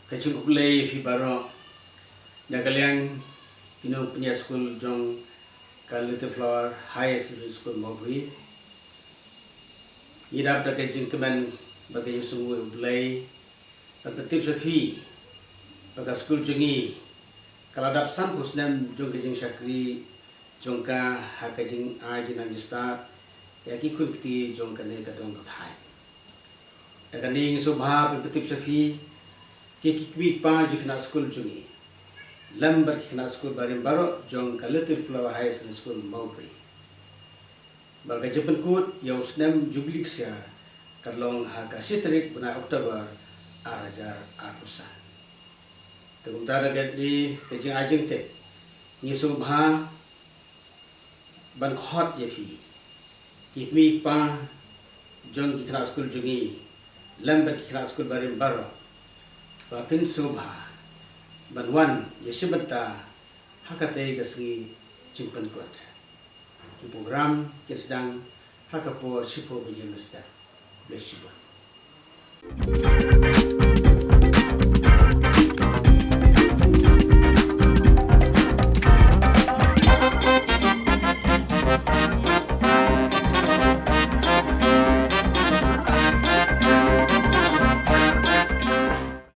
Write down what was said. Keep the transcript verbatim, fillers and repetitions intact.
Ka jingkhublei ïa phi baroh na ka liang ki nongpynïaid skul jong ka Little Flower Higher Secondary School Mawbri. Ngi dap da ka jingkmen bad ka jingsngew U Blei ban pyntip sha phi ba ka skul jong ngi ka la dap sanphew snem jong ka jingshakri jong ka ha ka jingai jingnang jingstad ïa ki khun kti jong kane ka dong ka thaiñ. Da kane ngi sngewbha ban pyntip sha phi ki kmie ki kpa jong ki khynnah skul jong ngi lem bad ki khynnah skul barim baroh jong ka Little Flower Higher Secondary School Mawbri ba ka jingpynkut ïa u snem Jubili ksiar ka long ha ka shi tarik bnai October ar hajar arphew san. Te kumta da kane ka jingai jingtip ngi sngewbha ban khot ïa phi ki kmie ki kpa jong ki khynnah skul jong ngi lem bad ki khynnah skul barim baroh ba phin sngewbha ban wan ïa shim bynta ha katei ka sngi jingpynkut. Ki program kin sdang ha ka por shiphew baje mynstep. Khublei shibun.